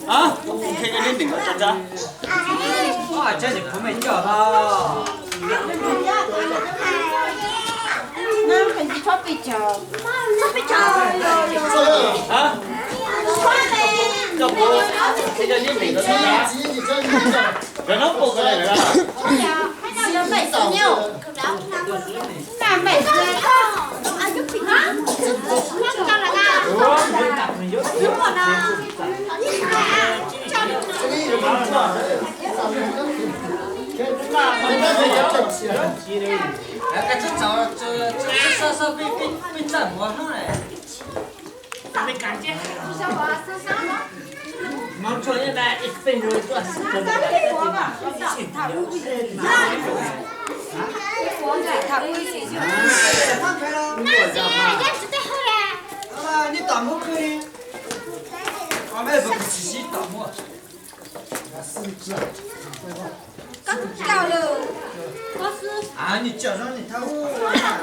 Hab, kuv qhia koj neb ntim nkawd tso tsab. Tsab nim kuv mej coj hlo. Hab, koj puas qhia koj neb ntim nkawd tso tsab? Nkawd nub puas kawg le lawm.